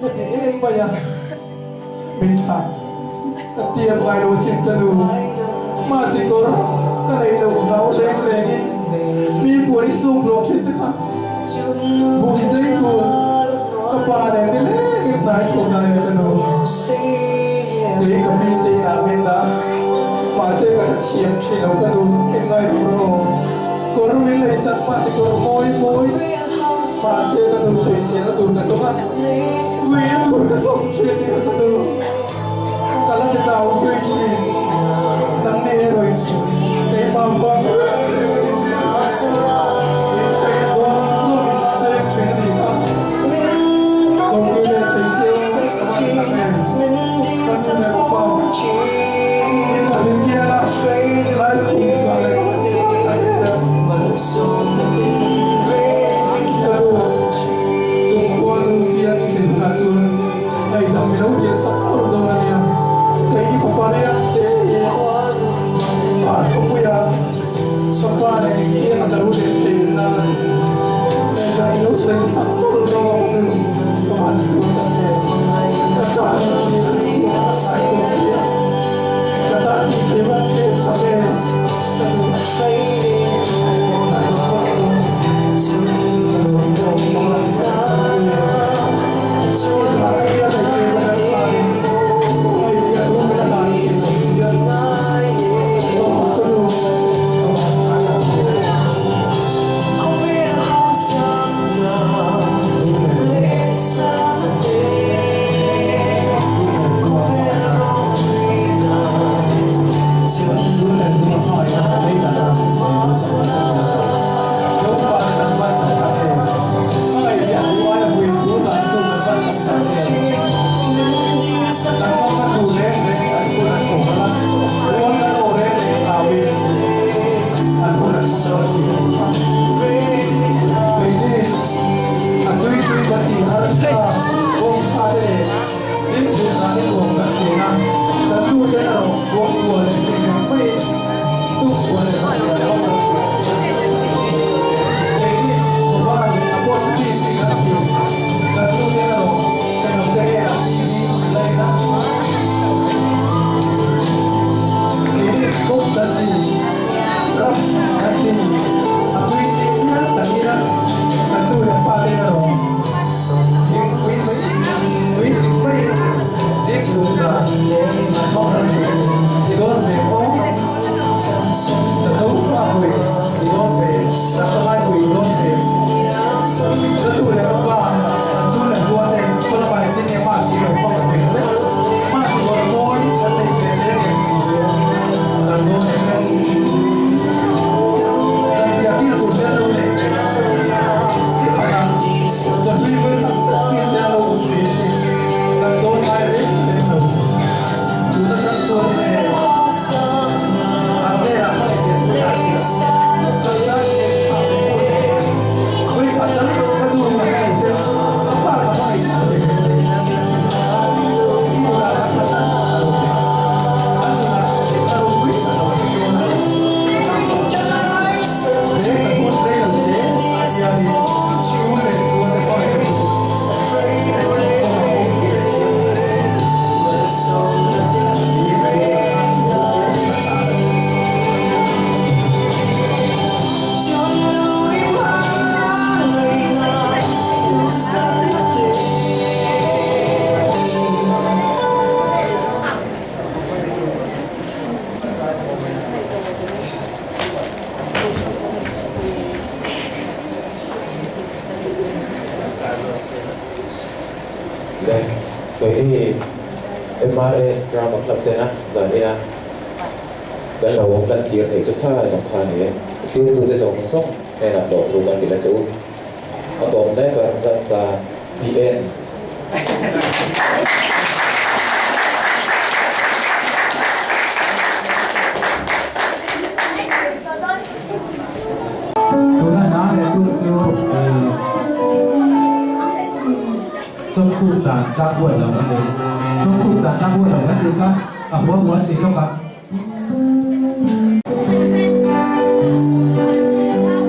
Ka ti em mai a, min thlah ka tiam ngai lo asin ka nu. Mahse kawr ka neih loh hlau reng rengin mi puan i suk hlawh thin te kha bum zei tur ka pa nen ni lengin hnai thawk ngai a ka nu. Kei ka pi te inah min dah mahse ka hrethiam thin lo ka nu min ngaidam rawh aw. Kawr min lei sak mahse kawr mawi mawi mahse ka nu sawiselna tur ka zawng a, uina tur ka zawng thin ni ka nu. Ka la ti tau zui thin, nang ni erawh in keimah vang reng rengin min thei zawng zawng in seng thin a nih kha. Sawmhnih leh thei se ka va ti tak em, ka nu leh ka pa in pahnih kianga lai khum tla leh ka va ti tak em. Ka nu chung khua nu kiang i thlen hunah chuan ngaihdam i lo dil sak awrh dawn a nia. Kei i fapa riak te hi a thawpui a, ka pa nen thiang a ka lo let thei nan ngaihdam i lo sawi sak awrh dawn nu ka van sual tak em. Ka tan hi a ngai tawh si a, ka tan tih thei van tlem tak em ka nu. Kei MRS Drama Club tena zan ina kan lo lantir theih chu kha zawng kha a ni e. Thirtute zawng zawng hnenah lawmthu kan ti la che u. A tawp mek a ran ta The End. Tuna hna leh thung chu chawngkhum dan tlak huat lo a ni. Chawngkhum dan tlak huat lo kan tih kha a hua hua si lawk a.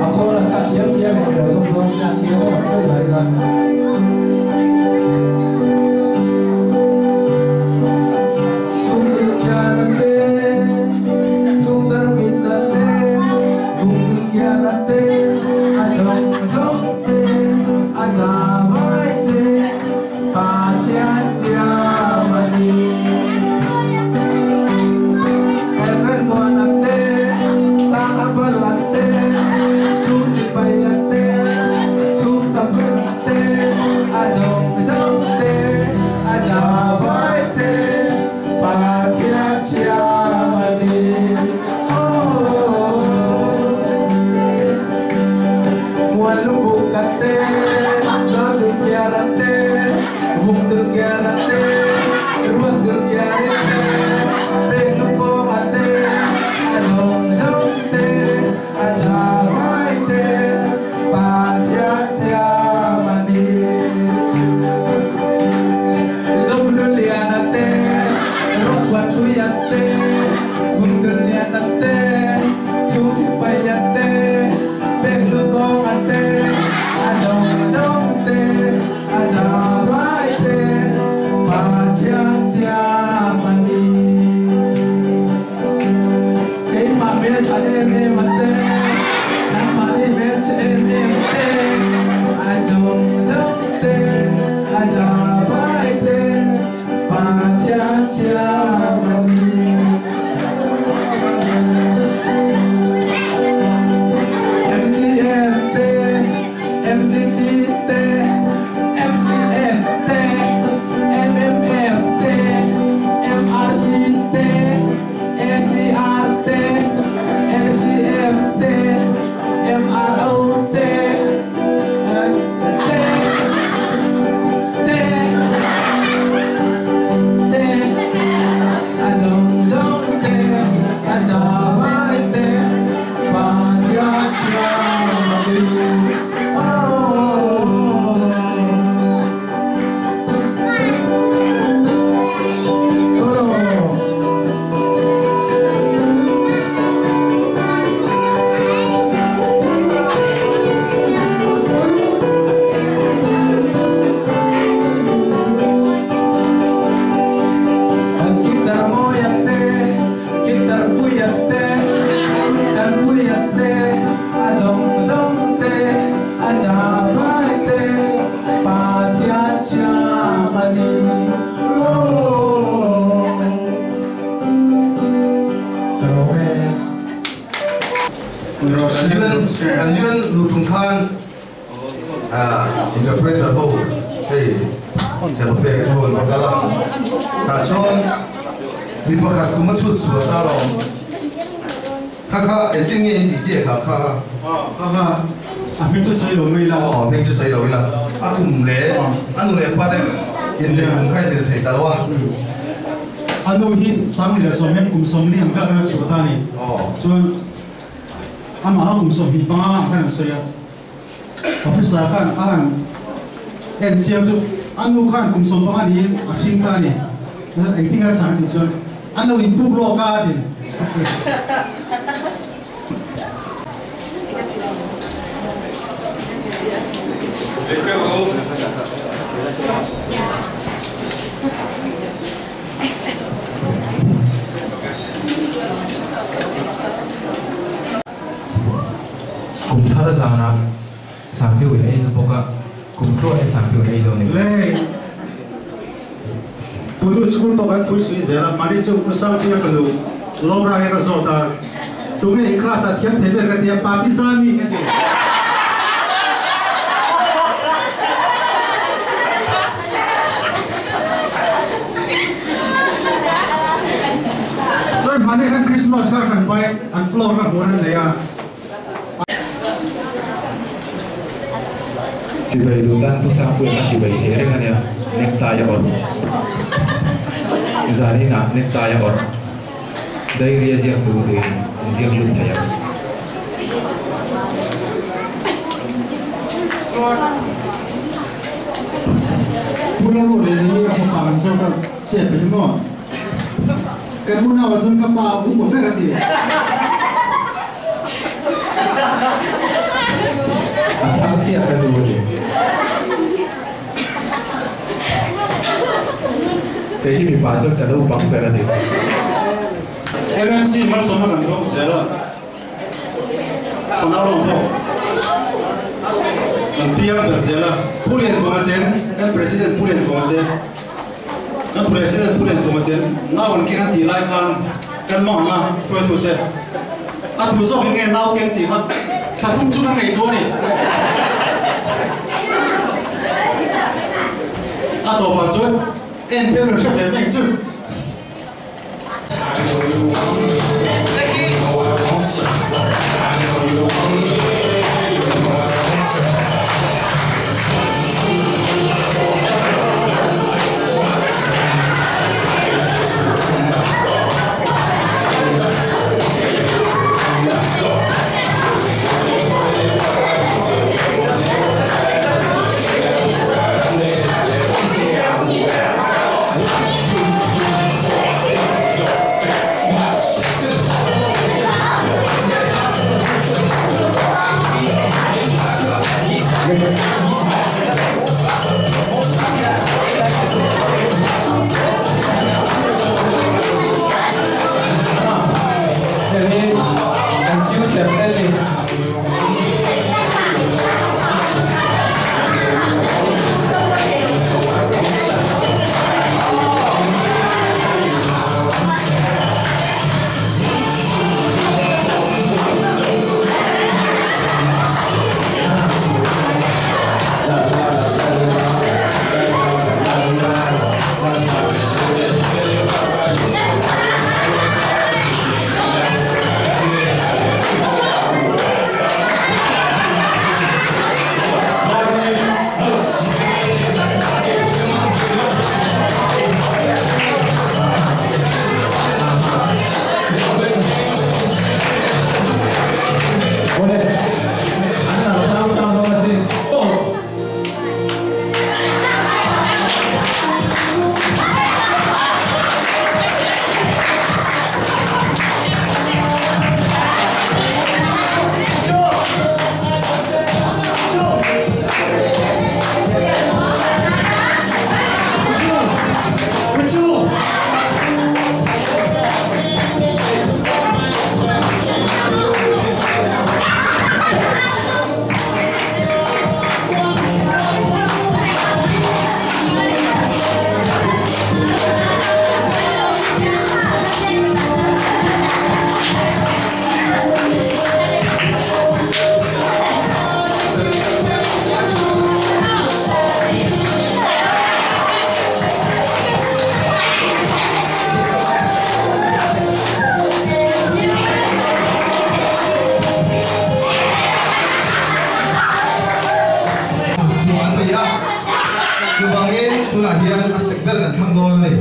A chorus a thiam thiam in ilo zawng dawn nia thiam a tam deuh mai kha. An UN lu tum khan interpreter ho hei thiam pek te ho an va kal a, tah chuan mi pakhat kum a chhut sual ta lo kha kha engtin nge in tih chiah kha kha. Kha kha a hming chu sawi lo mai ila. Aw hming chu sawi lo ila a kum leh a nu leh pa te inneih kum kha inmil thei ta lo a. A nu hi 2010 kum 40 ang kha kan chhuah ta a ni. Chuan amah a kum 25 ang khan an sawi a. Officer khan a han en chiang chu a nu khan kum 15 niin a hring ta a ni. Engtin nge a chhan a tih chuan an lo intuk lawk a a ti. Kum thar zanah Sangpiu in ei bawk a, kum tluahin Sangpiu in ei dawn a ni. Le Pudu school pawh kan pui sui zel a, mahni chu Pu Sangpuia fanu Laura hi ka zawt a, tunge i class ah thiam thei ber ka ti a, Papi Zami ka ti. Chuan mahni khan Christmas kha hran pai an floor kha hmuan an nei a. Chibai duh tan Pu Sangpuia kha chibai thei reng a nia, necktie a awrh. Zaninah necktie a awrh. Diary a ziak duh duhin an ziak lut thei ang. Pu Lalruh leh hi a fapa kan zawt a, sep hi maw? Kan unau ah chuan ka pa a upa ber a ti. A chhang chiah ka nu a ni. Kei hi mipa chuan ka naupang ber a ni. MMC malsawmna kan dawng zel a, fanau rawng pawh kan piang ber zel a. Pu Lianvunga ten, kan President Pu Lianvunga te, Kan President Pu Lianvunga ten nau an keng an tih lai khan kan mang ang a, hruaitute a duh zawk in nge nau keng tih kha thla thum chu ka ngaihtuah a ni. A tawpah chuan en phei rawn hre ve mai ang chu. tunah hian a sek ber kan thlang dawn a ni.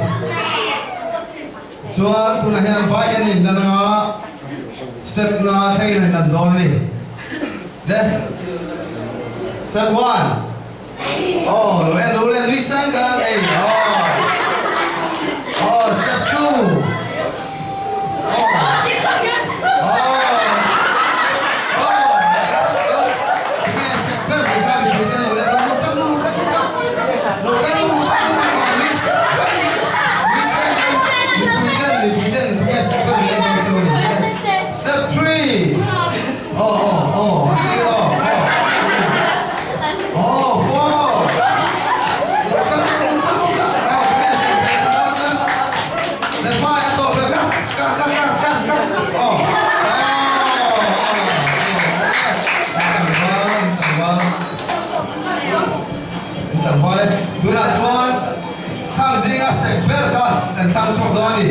Chuan tunah hian an vai hian a inlan anga step nga thlengin a inlan dawn a ni. Le step one. Oh, lo en lo le nui sang kan an ei. Oh. Oh, step two. Oh. Oh. Oh. Tinge sek ber tih kha mipui ten lo en lo lo tang lo tang lo tang lo tang lo oh nui sang kan nui sang kan mipui ten mipui ten tinge sek ber tih en dawn chu ani. Step three. Oh oh oh a sir oh oh. Oh four. Lo tang lo tang oh tinge sek ber en dawn chu. Le five a tawh ber ka ka ka ka ka ka oh oh oh tlangval tlangval tlangval e tunah chuan khang zinga sek ber kha kan thlang chhuak dawn a ni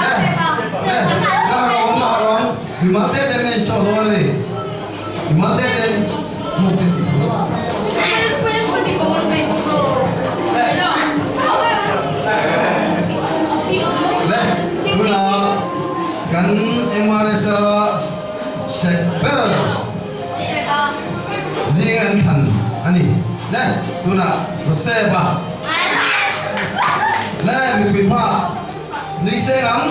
le le la rawng la rawng mimal te ten a insaw dawn a ni mimal te ten hmuh te Le tunah kan MRS a sek ber zing an thlan a ni. Le tunah Joseph a le mipui hma nui seng ang.